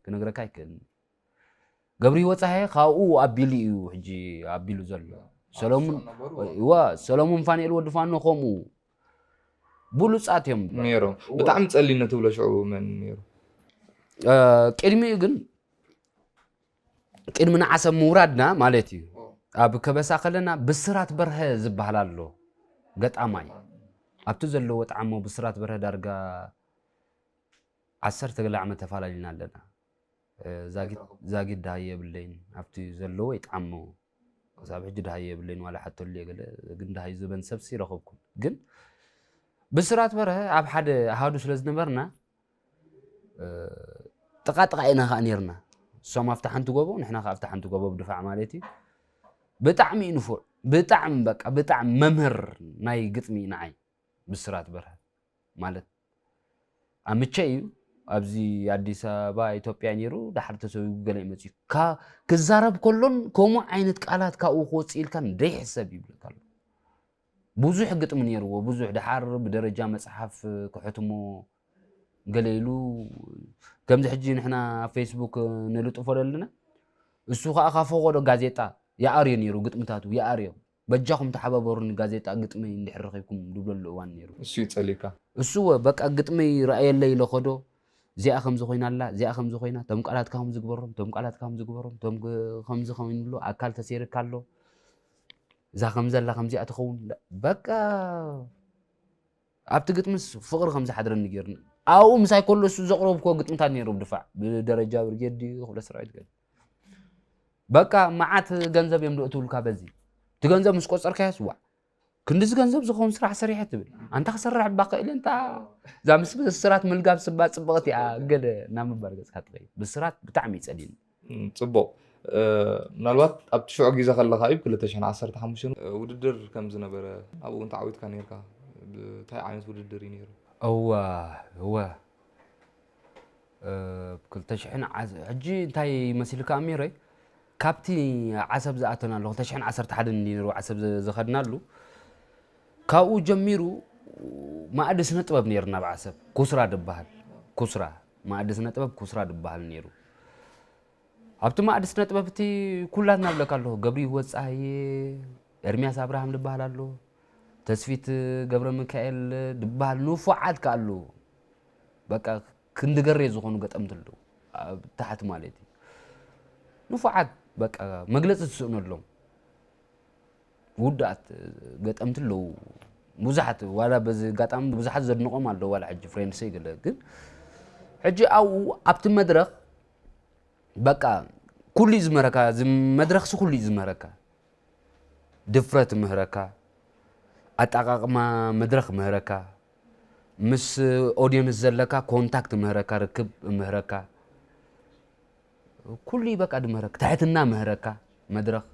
ክነግረካ ኣይክእልን ገብሪ ወፃሀ ካብኡ ኣቢሉ እዩ ሕጂ ኣቢሉ ዘሎ ሰለሙን ዋ ሰለሙን ፋንኤል ወዲ ፋኖ ከምኡ ብሉፃት እዮም ነይሮም ብጣዕሚ ፀሊነ ትብሎ ሽዑ መን ነይሩ ቅድሚኡ ግን ቅድሚ ንዓሰብ ምውራድና ማለት እዩ። ኣብ ከበሳ ከለና ብስራት በርሀ ዝበሃል ኣሎ ገጣማይ። ኣብቲ ዘለዎ ጣዕሞ ብስራት በርሀ ዳርጋ ዓሰርተ ገለ ዓመት ተፈላለና ኣለና። እ፣ ዛጊት ዛጊት ደሃይ የብለይን ኣብቲ ዘለዎ ይጣዕሞ። ክሳብ ሕጂ ደሃይ የብለይን፣ ዋላ ሓተሉ እየ ገለ፣ ግን ደሃይ ዝበን ሰብሲ ረኸብኩም። ግን ብስራት በርሀ ኣብ ሓደ ኣሃዱ ስለ ዝነበርና፣ እ፣ ጥቓ ጥቓ ኢና ኸኣ ኔርና። እሶም ኣብቲ ሓንቲ ጎቦ፣ ንሕና ኸኣ ኣብቲ ሓንቲ ጎቦ ብድፋዕ ማለት እዩ። ብጣዕሚ እዩ ንፉዕ፣ ብጣዕሚ በቃ፣ ብጣዕሚ መምህር ናይ ግጥሚ እዩ ንዓይ ብስራት በርሀ። ማለት ኣምቸ እዩ። ኣብዚ ኣዲስ ኣበባ ኢትዮጵያ ነይሩ፣ ደሓር ተሰዊጉ ገለ እዩ መጺኡ። ካ-፣ ክዛረብ ከሎን ከምኡ ዓይነት ቃላት ካብኡ ክወጽእ ኢልካ ዘይሕሰብ ይብለካ ኣሎ። ብዙሕ ግጥሚ ነይርዎ፣ ብዙሕ ደሓር ብደረጃ መጽሓፍ ክሕትሞ ገለ ኢሉ፣ ከምዚ ሕጂ ንሕና ኣብ ፌስቡክ ንልጥፎ ዘለና፣ እሱ ከኣ ካብ ፈቖዶ ጋዜጣ ይኣርዮ ነይሩ፣ ግጥምታቱ ይኣርዮ። በጃኹም ተሓባበሩኒ ጋዜጣ ግጥመይ እንድሕር ረኺብኩም ዝብለሉ እዋን ነይሩ። እሱ እዩ ጸሊእካ። እሱ ወ-፣ በቃ ግጥመይ ረኣየለይ ኢለ ኸዶ፣ እዚኣ ከምዚ ኮይና ኣላ፣ እዚኣ ከምዚ ኮይና፣ እቶም ቃላትካ ከምዚ ግበሮም፣ እቶም ቃላትካ ከምዚ ግበሮም፣ እቶም ግ-፣ ከምዚ ከምዚ ኣሎ፣ ኣካል ተሰይርካ ኣሎ፣ እዛ ከምዚ ኣላ፣ ከምዚኣ ትኸውን። በቃ ኣብቲ ግጥምስ ፍቕሪ ከም ዝሓድረኒ ገይሩኒ። ኣብኡ ምሳይ ከሎ እሱ ዘቕረብክዎ ግጥምታት ነይሩ ብድፋዕ። ብደረጃ ብርጌድ ድዩ፣ ክፍለ ሰራዊት ገለ። በቃ መዓት ገንዘብ እዮም ደእትውልካ በዚ። እቲ ገንዘብ ምስ ቆጸርካዮስ፣ ዋዕ፣ ክንድዚ ገንዘብ ዝኸውን ስራሕ ሰሪሐ ትብል። ኣንታ ክሰርሕ እባ ክእል እንታ እዛ ምስ ብስራት ምልጋብ ስባ ጽብቕቲ እያ፣ ገለ ናብ ምባል ገጽካ ትኸይድ። ብስራት ብጣዕሚ እዩ ጸሊኒ። እም፣ ጽቡቕ። እ፣ ምናልባት ኣብቲ ሽዑ ግዜ ከለኻ እዩ፣ ብ ክልተ ሽሕን ዓሰርተ ሓሙሽተን ውድድር ከም ዝነበረ፣ ኣብኡ እውን ተዓዊትካ ነይርካ። ብ-፣ እንታይ ዓይነት ውድድር እዩ ነይሩ? እወ፣ እወ። እ፣ ብ ክልተ ሽሕን ዓስ-፣ ሕጂ እንታይ መሲልካ ኣሚረይ? ካብቲ ዓሰብ ዝኣተናሉ፣ ክልተ ሽሕን ዓሰርተ ሓደን ነይሩ ዓሰብ ዘ-፣ ዝኸድናሉ። ካብኡ ጀሚሩ መኣዲ ስነ ጥበብ ነይርና ኣብ ዓሰብ። ኩስራ ድበሃል። ኩስራ። መኣዲ ስነ ጥበብ ኩስራ ድበሃል ነይሩ። ኣብቲ መኣዲ ስነ ጥበብ እቲ ኩላትና እብለካ ኣለኹ፣ ገብሩ ህይወት ጸሃየ፣ ኤርምያስ ኣብርሃም ዝበሃል ኣሎ፣ ተስፊት ገብረ ሚካኤል ዝበሃል ንፉዓት ከኣ ኣለዉ። በቃ ክንዲ ገሬ ዝኾኑ ገጠምቲ ኣለዉ፣ ኣብ ታሕቲ ማለት እዩ። ንፉዓት በቃ መግለጺ ትስእነሎም። ውዱኣት ገጠምቲ ኣለዉ። ብዙሓት፣ ዋላ በዚ ኣጋጣሚ ብዙሓት ዘድንቖም ኣለዉ፣ ዋላ ሕጂ ፍሬንድሰይ ገለ። ግን ሕጂ ኣብኡ፣ ኣብቲ መድረኽ፣ በቃ፣ ኩሉ እዩ ዝምህረካ፣ እዚ መድረኽሲ ኩሉ እዩ ዝምህረካ። ድፍረት ይምህረካ፣ ኣጠቓቕማ መድረኽ ይምህረካ፣ ምስ ኦድየንስ ዘለካ ኮንታክት ይምህረካ፣ ርክብ ይምህረካ። ኩሉ እዩ በቃ ድምህረካ፣ ትሕትና ምህረካ መድረኽ።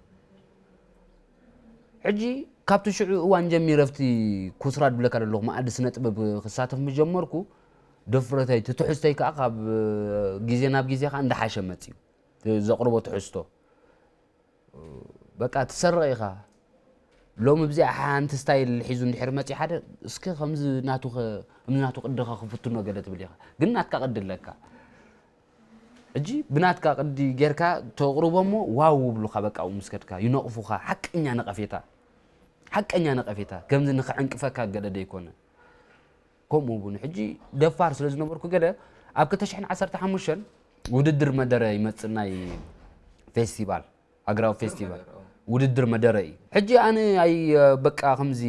ሕጂ ካብቲ ሽዑ እዋን ጀሚረ ኣብቲ ኩስራ ድብለካ ዘለኹ መኣዲ ስነ ጥበብ ክሳተፍ ምስ ጀመርኩ፣ ድፍረተይ፣ እቲ ትሕዝቶይ ከኣ ካብ ግዜ ናብ ግዜ ከኣ እንዳሓሸ መጺኡ። እቲ ዘቕርቦ ትሕዝቶ። በቃ ትሰርቕ ኢኻ። ሎሚ ብዚኣ ሓንቲ ስታይል ሒዙ እንድሕር መጺኡ ሓደ፣ እስከ ከምዚ ናቱ ኸ-፣ ከምዚ ናቱ ቅዲ ኸ ክፍትኖ ገለ ትብል ኢኻ። ግን ናትካ ቅዲ ኣለካ። ሕጂ ብናትካ ቅዲ ጌርካ ተቕርቦ እሞ ዋው ይብሉኻ፣ በቃ ኣብኡ ምስ ከድካ ይነቕፉኻ። ሓቀኛ ነቐፌታ፣ ሓቀኛ ነቐፌታ፣ ከምዚ ንኽዕንቅፈካ ገለ ደይኮነ። ከምኡ እውን ሕጂ ደፋር ስለ ዝነበርኩ ገለ ኣብ ክልተ ሽሕን ዓሰርተ ሓሙሽተን ውድድር መደረ ይመጽእ፣ ናይ ፌስቲቫል፣ ሃገራዊ ፌስቲቫል፣ ውድድር መደረ እዩ። ሕጂ ኣነ ኣይ በቃ ከምዚ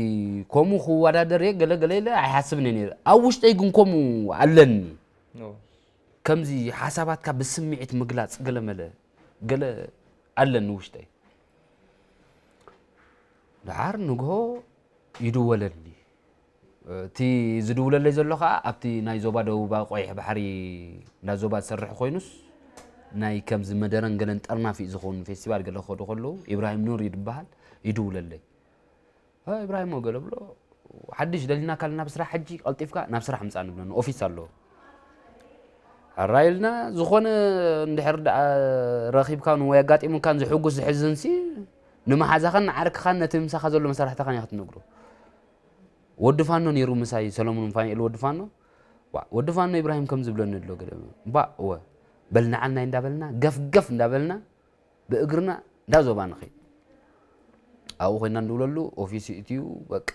ከምኡ ክወዳደር እየ ገለ ገለ ኢለ ኣይሓስብን እየ ነይረ። ኣብ ውሽጠይ ግን ከምኡ ኣለኒ። ኖ። ከምዚ ሓሳባትካ ብስምዒት ምግላጽ ገለ መለ ገለ ኣለኒ ውሽጠይ። ደሓር ንግሆ ይድወለኒ። እቲ ዝድውለለይ ዘሎ ኸኣ ኣብቲ ናይ ዞባ ደቡባዊ ቀይሕ ባሕሪ እንዳ ዞባ ዝሰርሕ ኮይኑስ፣ ናይ ከምዚ መደረን ገለን ጠርናፊ ዝኸውን ፌስቲቫል ገለ ክኸዱ ከለዉ፣ ኢብራሂም ኑር እዩ ዝበሃል፣ ይድውለለይ። "እ፣ ኢብራሂም" ገለ ብሎ፣ "ሓድሽ ደሊናካ ኣለና ብስራሕ፣ ሕጂ ቀልጢፍካ ናብ ስራሕ ምጻእ" ንብለኒ፣ ኦፊስ ኣለዎ። ሕራይ ኢልና፣ ዝኾነ እንድሕር ደኣ ረኺብካን ወይ ኣጋጢሙካን ዘሕጉስ ዘሕዝንሲ፣ ንመሓዛኻን ንዓርክኻን ነቲ ምሳኻ ዘሎ መሳርሕትኻን ኢኻ ትነግሮ። ወዲ ፋኖ ነይሩ ምሳይ፣ ሰለሙን ፋኑኤል ወዲ ፋኖ። "ዋ፣ ወዲ ፋኖ ኢብራሂም ከም ዝብለኒ ኣሎ" ገለ። እምባእ፣ እወ። በል ንዓልናይ እንዳበልና፣ ገፍገፍ እንዳበልና፣ ብእግርና እንዳ ዞባ ንኸይድ። ኣብኡ ኮይና ንድውለሉ፣ ኦፊስ ይእትዩ፣ በቃ፣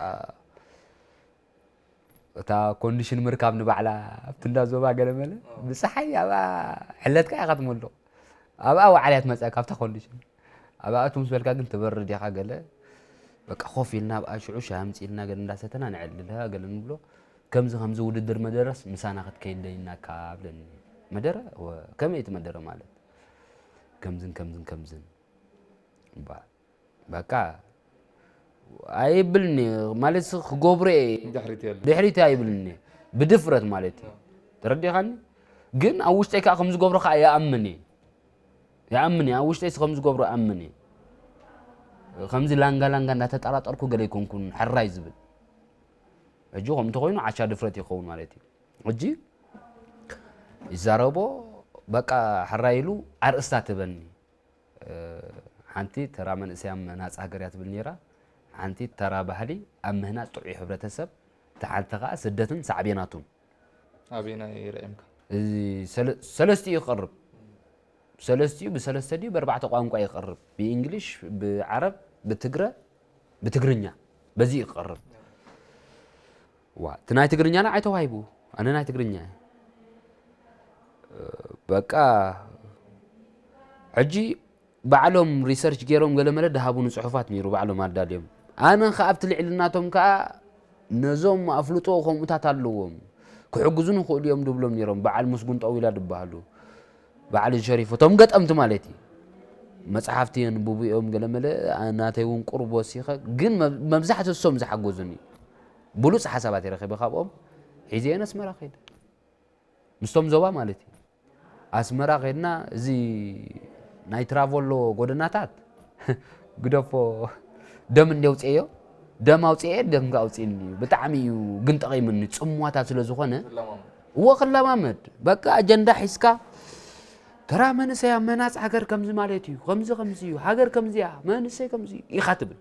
እታ ኮንዲሽን ምርካብ ንባዕላ ኣብቲ እንዳ ዞባ ገለ መለ፣ ብጸሓይ ኣብኣ ሕለትካ ኢኻ ትመልቕ። ኣብኣ ዋዕልያ ትመፅኣ ካብታ ኮንዲሽን ኣብኣ እቱ ምስ በልካ ግን ትበርድ ኢኻ ገለ በቃ ኮፍ ኢልና ኣብኣ ሽዑ ሻሂ ኣምፂልና ገለ እንዳሰተና ንዕልልሃ ገለ ንብሎ ከምዚ ከምዚ ውድድር መደረስ ምሳና ክትከይድ ደይናካ ብለኒ መደረ ከመይ እቲ መደረ ማለት ከምዝን ከምዝን ከምዝን እባ በቃ ኣይብልኒ ማለት ክገብሮ እየ ድሕሪት የለ ድሕሪት ኣይብልኒ ብድፍረት ማለት እዩ ተረዲኻኒ ግን ኣብ ውሽጠይ ከዓ ከምዝገብሮ ከዓ ይኣምን እየ ይኣምን እየ ኣብ ውሽጠይ ከምዝገብሮ ኣምን እየ ከምዚ ላንጋ ላንጋ እንዳተጠራጠርኩ ገለ ይኮንኩን ሕራይ ዝብል ሕጂ ከም እንተኮይኑ ዓሻ ድፍረት ይኸውን ማለት እዩ ሕጂ ይዛረቦ በቃ ሕራይ ኢሉ ኣርእስታ ትበኒ ሓንቲ ተራ መንእሰይ ኣብ መናፃ ሃገር እያ ትብል ነይራ ሓንቲ ተራ ባህሊ ኣብ ምህናፅ ጥዑይ ሕብረተሰብ ተሓንቲ ከዓ ስደትን ሳዕቤናቱን ኣበየናይ ርዒምካ ሰለስቲኡ ይቐርብ ሰለስቲኡ ብሰለስተ ድዩ ብኣርባዕተ ቋንቋ ይቐርብ ብእንግሊሽ ብዓረብ ብትግረ ብትግርኛ በዚ ይቐርብ ዋ እቲ ናይ ትግርኛና ኣይተዋሂቡ ኣነ ናይ ትግርኛ እየ በቃ ሕጂ ባዕሎም research ገይሮም ገለመለ ድሃቡኒ ፅሑፋት ነይሩ ባዕሎም ኣዳልዮም ኣነ ከዓ ኣብቲ ልዕሊ ናቶም ከዓ ነዞም ኣፍልጦ ከምኡታት ኣለዎም ክሕግዙ ንኽእሉ እዮም ድብሎም ነይሮም በዓል ምስጉን ጠዊላ ድበሃሉ በዓል ሸሪፎ እቶም ገጠምቲ ማለት እዩ መፅሓፍቲ የንብቡ እዮም ገለመለ ናተይ እውን ቁሩብ ወሲኸ ግን መብዛሕትኡ እሶም ዝሓገዙኒ ብሉፅ ሓሳባት ይረኸበ ካብኦም ሒዘየን ኣስመራ ከይደ ምስቶም ዞባ ማለት እዩ ኣስመራ ከይድና እዚ ናይ ትራቮሎ ጎደናታት ግደፎ ደም እንዲያውፅኤዮ ደም ኣውፅኤ ደም ኣውፅእኒ ብጣዕሚ እዩ ግን ጠቂምኒ ፅሟታት ስለ ዝኾነ እዎ ክለማመድ በቃ ኣጀንዳ ሒዝካ ተራ መንእሰይ ኣብ መናፅ ሃገር ከምዚ ማለት እዩ ከምዚ ከምዚ እዩ ሃገር ከምዚ እያ መንእሰይ ከምዚ እዩ ኢኻ ትብል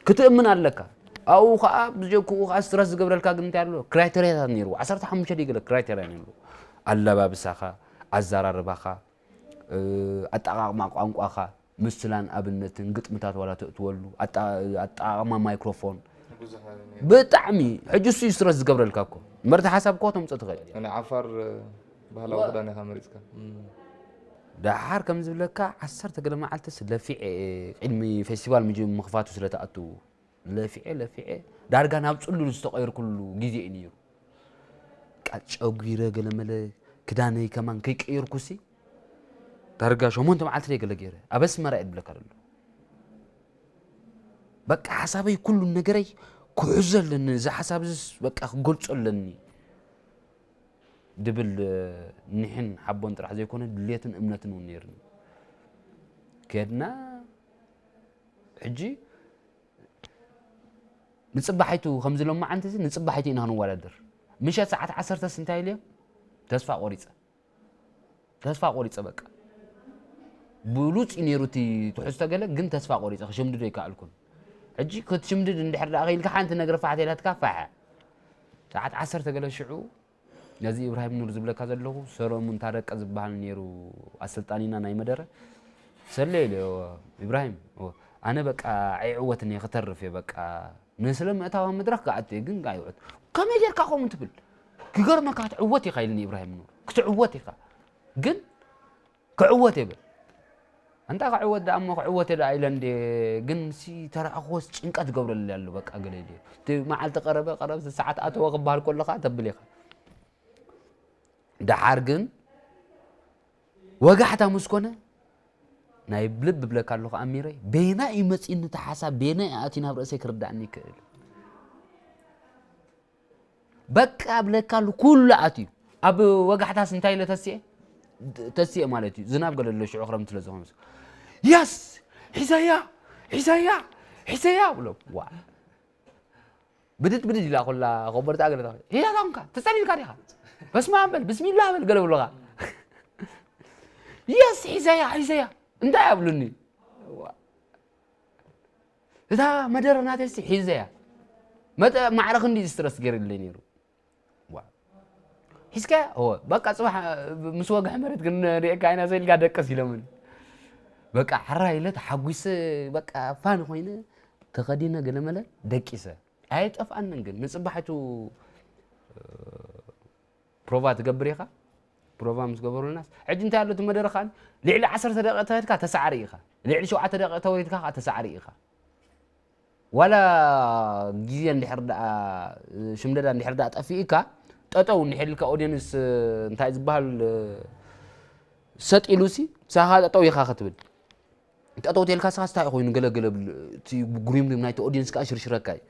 ክትእምን ኣለካ ኣብኡ ከዓ ብጀክኡ ከዓ ስትረስ ዝገብረልካ ግን እንታይ ኣሎ ክራይተሪያታት ነይሩ ዓሰርተ ሓሙሽተ ገለ ክራይተሪያ ነይሩ ኣለባብሳኻ ኣዘራርባኻ ኣጠቓቕማ ቋንቋኻ ምስላን ኣብነትን ግጥምታት ዋላ ተእትወሉ ኣጠቓቕማ ማይክሮፎን ብጣዕሚ ሕጂ እሱ እዩ ስትረስ ዝገብረልካ እኮ መርቲ ሓሳብ እኮ ተምፅእ ትኽእል ናይ ዓፋር ባህላዊ ክዳን ኢኻ መሪፅካ ደሓር ከም ዝብለካ ዓሰርተ ገለ መዓልትስ ለፊዐ ቅድሚ ፌስቲቫል ምጅ ምኽፋቱ ስለ ተኣትዉ ለፊዐ ለፊዐ ዳርጋ ናብ ፅሉል ዝተቐየርኩሉ ግዜ እዩ ነይሩ ቃ ጨጒረ ገለመለ ክዳነይ ከማን ከይቀየርኩሲ ዳርጋ ሸሞንተ መዓልቲ ደይ ገለ ገይረ ኣብ ኣስመራ እየ ዝብለካ ዘሎ በቃ ሓሳበይ ኩሉ ነገረይ ክሕዞ ኣለኒ እዚ ሓሳብ እዚስ በቃ ክገልፆ ኣለኒ ድብል ኒሕን ሓቦን ጥራሕ ዘይኮነ ድልየትን እምነትን እውን ነይርኒ ከድና ሕጂ ንፅባሒቱ ከምዚ ሎማዓንቲ እዚ ንፅባሒቱ ኢና ክንወዳደር ምሸት ሰዓት ዓሰርተ እንታይ ኢልዮም ተስፋ ቆሪፀ ተስፋ ቆሪፀ በቃ ብሉፅ እዩ ነይሩ እቲ ትሕዝቶ ገለ ግን ተስፋ ቆሪፀ ክሸምድዶ ይከኣልኩን ሕጂ ክትሽምድድ እንድሕር ደኣ ከኢልካ ሓንቲ ነገር ፋሕ ተይላትካ ፋሐ ሰዓት ዓሰርተ ገለ ሽዑ ነዚ ኢብራሂም ኑር ዝብለካ ዘለኹ ሰሎሙን ታረቀ ዝበሃል ነይሩ ኣሰልጣኒና ናይ መደረ ሰለ ኢለ ኢብራሂም ኣነ በቃ ኣይዕወትን እየ ክተርፍ እየ በቃ ንስለ ምእታዋ መድረኽ ክኣቱ እየ ግን ኣይዕወት ከመይ ጌርካ ከምኡ ትብል ክገርመካ ክትዕወት ኢኻ ኢልኒ ኢብራሂም ኑር ክትዕወት ኢኻ ግን ክዕወት እየ ብል ኣንታ ክዕወት ደኣ እሞ ክዕወት እየ ደኣ ኢለ እንደ ግን ሲ ተረኣኽዎስ ጭንቀት ገብረለይ ኣሎ በቃ ገለ ኢለ እቲ መዓልቲ ቀረበ ቀረብ ሰዓት ኣተወ ክበሃል ከሎ ከዓ ተብል ኢኻ ደሓር ግን ወጋሕታ ምስ ኮነ ናይ ልብ ብለካ ኣለኹ ኣሚረይ ቤና እዩ መፂኒ እቲ ሓሳብ ቤና እዩ ኣትዩ ናብ ርእሰይ ክርዳእኒ ይክእል በቃ ብለካ ኣሉ ኩሉ ኣትዩ ኣብ ወጋሕታስ እንታይ ኢለ ተስኤ ተስኤ ማለት እዩ ዝናብ ገለ ኣሎ ሽዑ ክረምቲ ስለ ዝኾነ የስ ሒዘያ ሒዘያ ሒዘያ ብሎ ዋ ብድድ ብድድ ኢላ ኮላ ኮበርታ ገለ ሒዛታ ኮንካ ተጸሊልካ ዲኻ በስመ ኣብ በል ብስሚላ በል ገለ ብሎኻ የስ ሒዘያ ሒዘያ እንታይ ኣብሉኒ እታ መደረ ናተይሲ ሒዘያ መጠ ማዕረ ክንዲ ስትረስ ገይርለይ ነይሩ ሒዝካ እወ በቃ ፅባሕ ምስ ወግሐ መሬት ግን ሪእካ ኢና ዘኢልካ ደቅስ ኢሎምን በቃ ሕራ ኢለ ተሓጒሰ በቃ ፋን ኮይነ ተኸዲነ ገለመለ ደቂሰ ኣይጠፍኣንን ግን ንፅባሒቱ ፕሮቫ ትገብር ኢኻ ፕሮቫ ምስ ገበሩልናስ፣ ሕጂ እንታይ ኣሎ እቲ መደረ ከኣ፣ ልዕሊ ዓሰርተ ደቂቕ ተኸድካ ተሳዕሪ ኢኻ፣ ልዕሊ ሸውዓተ ደቂቕ ተወሪድካ ከኣ ተሳዕሪ ኢኻ። ዋላ ግዜ እንድሕር ደኣ፣ ሽምደዳ እንድሕር ደኣ ጠፊእካ፣ ጠጠው እንድሕር ኢልካ ኦድየንስ እንታይ ዝበሃል ሰጥ ኢሉሲ፣ ሳኻ ጠጠው ኢኻ ክትብል። ጠጠው ተልካ ሳኻስ እንታይ ኮይኑ ገለ ገለ ብል፣ እቲ ጉሪምሪም ናይቲ ኦድየንስ ከኣ ሽርሽረካ እዩ።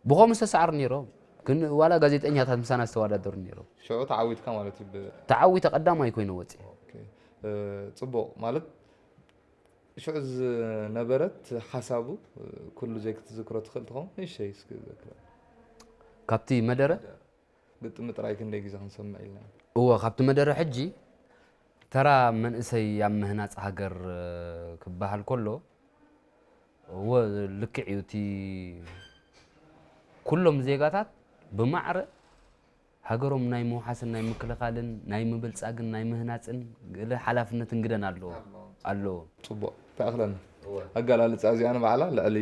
ብኸምኡ ዝተሳዕሩ ነይሮም። ግን ዋላ ጋዜጠኛታት ምሳና ዝተወዳደሩ ነይሮም። ሽዑ ተዓዊትካ ማለት እዩ። ብ- ተዓዊተ ቀዳማይ ኮይነ ወፂ። ኦኬ። እ፣ ጽቡቕ። ማለት ሽዑ ዝነበረት ሓሳቡ፣ እ፣ ኩሉ ዘይክትዝክሮ ትኽእል ትኸውን? ንእሽተይ እስኪ ዘክረ። ካብቲ መደረ? ግጥሚ ጥራይ ክንደይ ግዜ ክንሰምዕ ኢልና። እወ፣ ካብቲ መደረ ሕጂ ተራ መንእሰይ ኣብ ምህናጽ ሃገር፣ እ፣ ክበሃል ከሎ፣ እወ፣ ልክዕ እዩ። እቲ ኩሎም ዜጋታት ብማዕረ ሃገሮም ናይ ምውሓስን ናይ ምክልኻልን ናይ ምብልጻግን ናይ ምህናጽን ገለ ሓላፍነትን ግደን ኣለዎ፣ ኣለዎ። ጽቡቕ፣ ተኣኽለና። እወ። ኣገላልጻ እዚኣ ንባዕላ ልዕሊ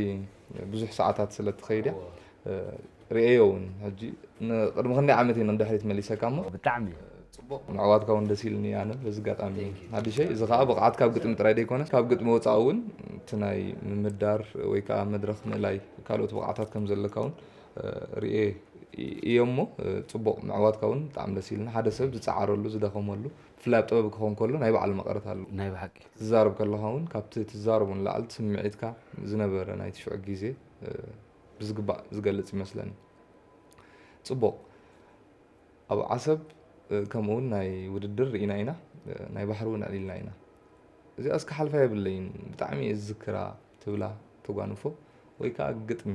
ብዙሕ ሰዓታት ስለ እትኸይድ እያ። እወ። እ፣ ርእየዮ እውን ሕጂ ንቅድሚ ክንደይ ዓመት እዩ ንድሕሪት መሊሰካ እሞ። ብጣዕሚ። ጽቡቕ፣ ምዕዋትካ እውን ደስ ኢልኒ ኣነ በዚ ኣጋጣሚ። Thank you። ሓድሸይ፣ እዚ ከኣ ብቕዓት ካብ ግጥሚ ጥራይ ዘይኮነስ ካብ ግጥሚ ወጻኢ እውን እቲ ናይ ምምዳር ወይ ከኣ መድረኽ ምእላይ ካልኦት ብቕዓታት ከም ዘለካ እውን፣ እ፣ ርእየ እየ እሞ፣ እ፣ ጽቡቕ ምዕዋትካ እውን ብጣዕሚ ደስ ኢልና። ሓደ ሰብ ዝጸዓረሉ ዝደኸመሉ ብፍላይ ኣብ ጥበብ ክኸውን ከሎ ናይ ባዕሉ መቐረት ኣለዎ። ናይ ብሓቂ። ትዛረብ ከለኻ እውን ካብቲ ትዛረቦ ንላዕሊ ስምዒትካ ዝነበረ ናይቲ ሽዑ ግዜ፣ እ፣ ብዝግባእ ዝገልጽ ይመስለኒ። ጽቡቕ። ኣብ ዓሰብ፣ እ፣ ከምኡ እውን ናይ ውድድር ርኢና ኢና፣ እ፣ ናይ ባሕሪ እውን ኣዕሊልና ኢና። እዚኣስ ክሓልፋ የብለይን፣ ብጣዕሚ እየ ዝዝክራ ትብላ ተጓንፎ ወይ ከኣ ግጥሚ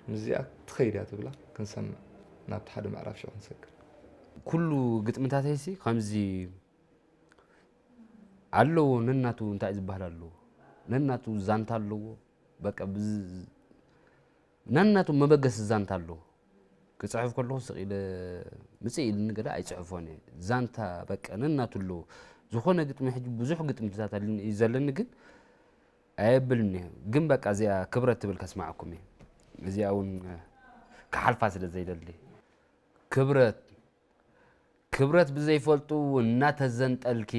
ምስዚኣ ትኸይድ እያ ትብላ ክንሰምዕ ናብቲ ሓደ ምዕራፍ ሽዑ ክንሰግር። ኩሉ ግጥምታተይሲ ከምዚ ኣለዎ፣ ነናቱ እንታይ ዝበሃል ኣለዎ፣ ነናቱ ዛንታ ኣለዎ። በቃ ብዝ-፣ ነናቱ መበገሲ ዛንታ ኣለዎ። ክጽሕፍ ከለኹ ስቕ ኢለ ምጽእ ኢልኒ ገለ ኣይጽሕፎን እየ። ዛንታ በቃ ነናቱ ኣለዎ። ዝኾነ ግጥሚ ሕጂ ብዙሕ ግጥምታት ኣለኒ፣ እዩ ዘለኒ፣ ግን ኣየብልን እየ። ግን በቃ እዚኣ ክብረት ትብል ከስማዕኩም እየ። እዚኣ እውን ክሓልፋ ስለ ዘይደሊ። ክብረት፣ ክብረት ብዘይፈልጡ እናተዘንጠልኪ፣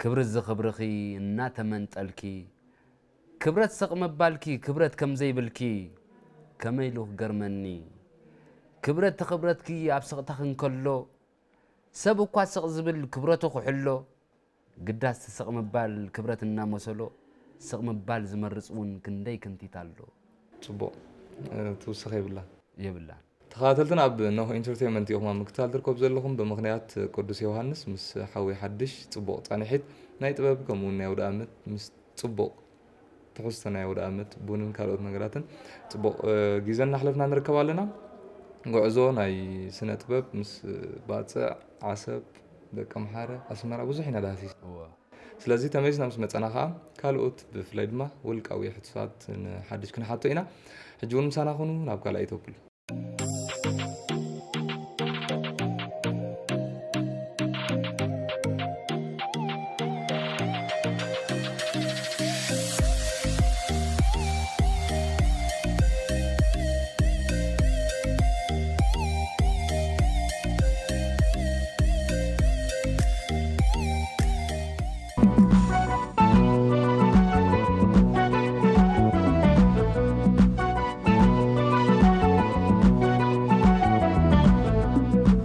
ክብሪ ዝኽብርኺ እናተመንጠልኪ፣ ክብረት ስቕ ምባልኪ ክብረት ከም ዘይብልኪ ከመይ ኢሉ ክገርመኒ? ክብረት እቲ ክብረትኪ ኣብ ስቕታኺ እንከሎ፣ ሰብ እኳ ስቕ ዝብል ክብረቱ ክሕሎ፣ ግዳስ ስቕ ምባል ክብረት እናመሰሎ፣ ስቕ ምባል ዝመርጽ እውን ክንደይ ክንቲት ኣሎ። ጽቡቕ፣ እ፣ ትውስኽ የብላን። የብላን። ተኸታተልትና ኣብ ኖህ ኢንተርቴይንመንት ኢኹም ኣብ ምክትታል ትርከቡ ዘለኹም። ብምኽንያት ቅዱስ ዮሃንስ ምስ ሓወይ ሓድሽ ጽቡቕ ጻንሒት ናይ ጥበብ ከምኡ እውን ናይ ኣውደ ዓመት ምስ ጽቡቕ ትሕዝቶ ናይ ኣውደ ዓመት ቡንን ካልኦት ነገራትን ጽቡቕ፣ እ፣ ግዜ እናሕለፍና ንርከብ ኣለና። ጉዕዞ ናይ ስነ ጥበብ ምስ ባጽዕ፣ ዓሰብ፣ ደቀምሓረ፣ ኣስመራ ብዙሕ ኢና ዳህሲስ። እወ። ስለዚ ተመሊስና ምስ መጸና ኸኣ ካልኦት ብፍላይ ድማ ውልቃዊ ሕቶታት ንሓድሽ ክንሓቶ ኢና። ሕጂ እውን ምሳና ኩኑ፣ ናብ ካልኣይ ተብሉ።